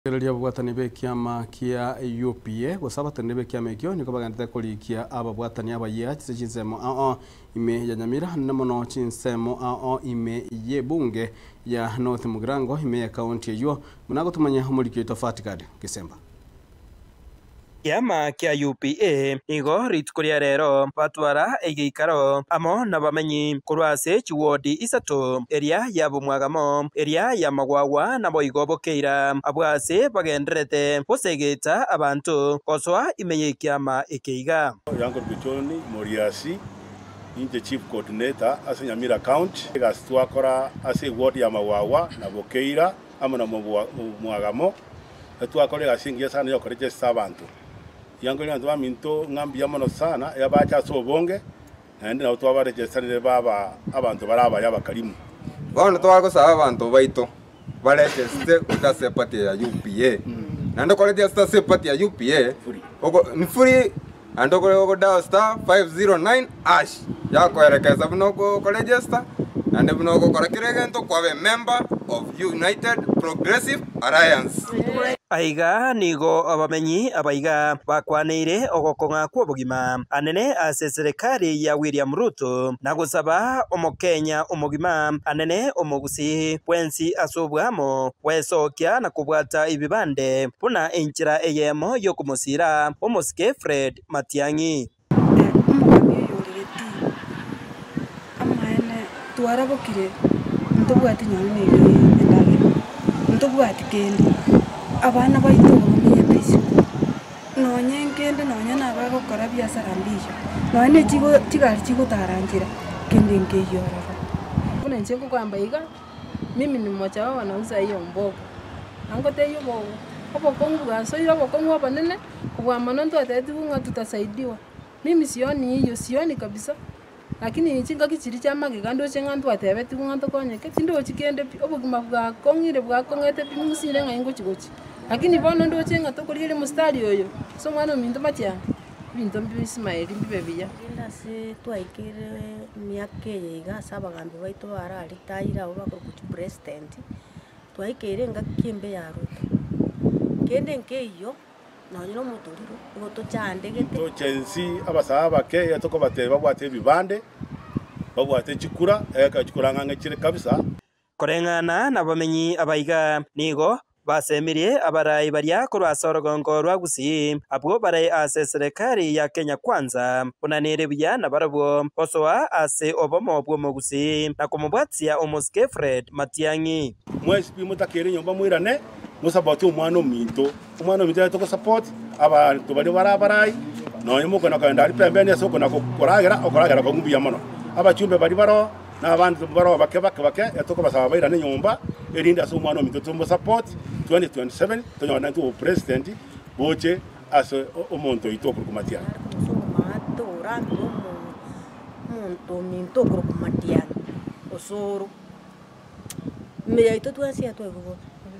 Rigereria ababwatani b'ekiama kia UPA, gose abateneneri b'ekiama ekio nigo bagenderete korikia ababwatani abayia chise chinsemo ao ime ya Nyamira na mono chinsemo ao ime y'ebunge ya North Mugirango ime y'ekaunti eyio, buna agotomanya omoriki oito Fatigad Gisemba. Ekiama kia UPA nigo rituko ria rero batwara egeikaro amo nabamenyi korwa ase chiwodi isato, eria ya Bomwagamo, eria ya Magwagwa naboigo Bokeira, abwo ase bagendererete gosegeta abanto gosoa ime y'ekiama eke iga. Uncle John Moriasi, ninche Chief Coordinator ase Nyamira County. Egasi twakora ase eward ya Magwagwa na Bokeira amo na Bomwagamo, Twakora egasi engiya sana y'okorechesia abanto. Riango ri'abanto baminto ng'a mbuya mono sana, ebache ase obonge, naende nabo twabarechesanire baba abanto bare abaya abakarimu. Bono twagosaba abanto baito barechesite gocha ase eparty ya UPA. Naende okorechesita ase eparty ya UPA, oko ni free naende okore oko dial *509# yakoerekesa buna oko okoregister naende buna ogokora kera egento kwaba emember of United Progressive Alliance. Aiga nigo abamenyi abaiga bakwaneire ogokong'a kw'obogima anene ase eserekari ya William Ruto na gosaba Omokenya omogima anene omogusii bwensi ase obwamo gwesokia na kobwata ebibande buna enchera eyemo y'okomosira omosike Fred Matiang'i. Omogambi oyo ore getii, amaene twarabokire ntobwati nonye na endagera, ntobwati kende, abana baito igo bamenyete isiko, nonye nkende nonye na abagokora biasara mbiyo, nonye na chigo chigari chigotara nchera, kende nkeiyo ororo. Buna inche nkogamba iga, mimi ni mmoja wao wanauza hiyo mboga, na ngotebia obo obokong'u bwasoire obokong'u obonene, kobua mono ntwatebetigwe ng'a tutasaidiwa. Mimi sioni hiyo, sioni kabisa, lakini chingaki chiria chia magega ndoche ng'a ntwatebetigwe ng'a ntokonyeke, tindochi kende pi, obogima bwakong'ire bwakong'ete pi ng'usire ng'ai ngochi gochia. Lakini bono ndoche ng'a tokorigereria omostari oyo, ase omwana ominto matiang'i, ebinto mbisimile mbibe buya. Kende ase twaikire emiaka eye iga ase abagambi baito bararitaire abwo bakorokwa chipresident, twaikeire engaki embe ya Ruto. Kende nkeiyo, nonye na omotoriro, nigo tochandegete. Tochensi abasae abake iga tokobatebia babwate ebibande, babwate chikura, egekero chikura ng'ang'e chire kabisa. Koreng'ana nabamenyi abaiga, nigo basemirie abarai baria korwa ase orogongo rwa Gusii, abwo bare ase eserekari ya Kenya Kwanza, buna nere buya nabarabwo gosoa ase obomo bw'omogusii na komobwatia omosike Fred Matiang'i. Mwensi pi motakeire nyomba moirane, mosapotie omwana ominto. Omwana ominto nere togosupport, abanto baria bare abarai, nonye mokona kogenda aria pembeni ase okona koragera, okoragera kong'u mbuya mono. Abachumbe baria baroo, na abanto baroo bake bake bake, etokobasaba bairane nyomba, erinde ase omwana ominto tomosupport, 2027 tonyore naintwe obopresident boche ase omonto oito okorokwa Matiang'i. Omosongo orambire omonto ominto okorokwa Matiang'i, osoro. Ime yaito twensi etwaigwa bobe,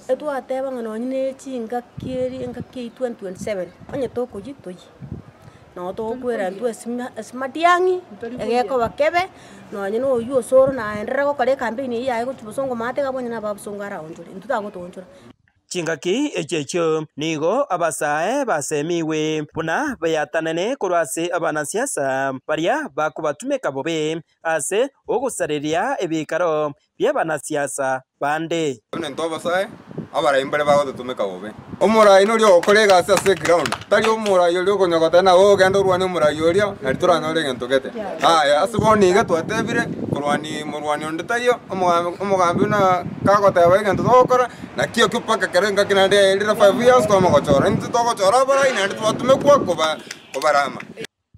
etwateba ng'a nonye na chingaki eri engaki eywo 2027, onye tokoyia toyie, nabo togokwera intwe esima esimatiang'i, egekoba kebe, nonye na oywo osoro naenderera gokora ecampaign eywo yaye gochia bosongo maate iga abwo onye na ababosongo araonchore, intwe tagotoonchora. Chingaki echi echio nigo abasae basemigwe buna beatanane korwa ase abanasiasa baria bakobatumeka bobe ase ogosareria ebiikaro bi'abanasiasa bande. Bono intwe abasae, abarai mbare bagototumeka bobe. Omorai noria ogokora egasi ase eground, tari omorai oria okonya goteba naye ogende orwane omorai oria, nari toranyore egento gete. Aya, ase bono iga twatebire, korwania morwani onde taiyo, omogambi omogambi buna kagoteba egento togokora, nakio ekio mpaka ekero engaki naende yaerire five years twamogochora. Intwe togochora abarai naende twatumekwa koba kobarama.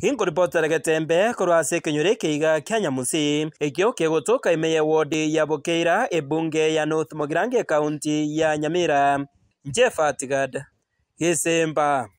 Inkoripotera getembe korwa ase ekenyoro eke iga kia Nyamusi, ekio kegotoka ime y'ewodi ya Bokeira, ebunge ya North Mugirango ekaunti ya Nyamira. Inche Fatigad Gesemba.